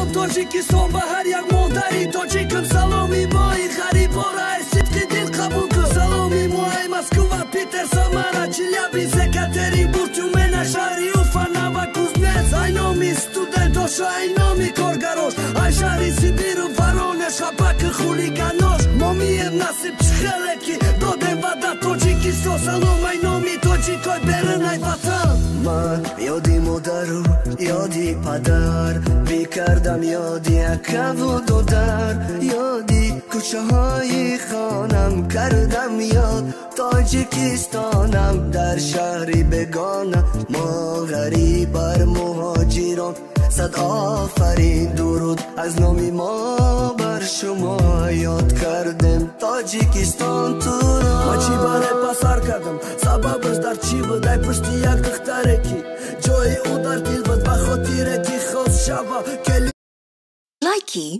Салом, Тоҷикистон, ба ҳар як модари тоҷикам. Саломи мои ғарибора ай сидқи дил қабул кун. Саломи мо ай Москва, Питер, Самара, Челябинск, Екатеринбург, Тюмена, шаҳри Уфа, Новокузнец. Ай номи студентош, ай номи коргарош, ай шаҳри Сибиру Воронеж, хапаки хулиганош. Мо мием, насиб, чӣ хеле ки додем ваъда. Тоҷикистон, салом ай номи тоҷикой берун ай ватан. Ман ёди модару ёди падар бикардам, ёди акаву додар, ёди кӯчаҳои хонам кардам, ёд Тоҷикистонам. Дар шаҳри бегона мо ғариб бар муҳоҷирон сад офарин, дуруд аз номи мо бар шумо, ёд кардем, Тоҷикистон, туро. Ман чӣ барои пасар кардам, сабабаш дар чӣ буд? Ай пушти як духтаре, ки ҷои ӯ дар дил буд, ба хотире ки хост шава. Likey.